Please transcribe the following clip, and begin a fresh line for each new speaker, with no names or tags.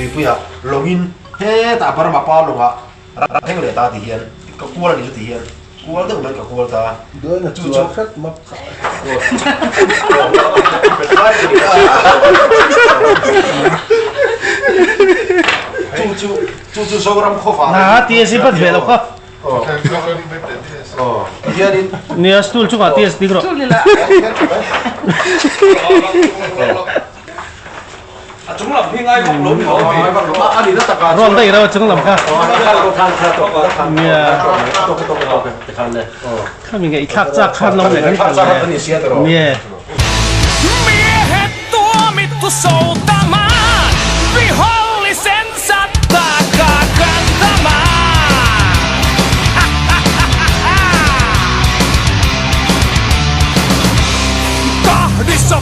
Tuipuiah lawngin hetah Burma pa lawngah ram thleng leh ta ti hian ka kual a nih chu ti hian kual deuh mai ka kual ta
chu chu
chu chu chu chu Zoram khawva
Na ti a si pat ve lo kha.
Hianin
Nia stool chungah ti a si rawh.
A chung lam hi ngai vak lo ni lo mi.
A nihna takah
chuan. Rawn daih reuh a chung lam kha. Nia. Khami ngaihthlak chak khan lo leh kan kal le. Nia.
Miehet tuomittu soutamaan, vihollisensa taakkaa kantamaan. Tahdissa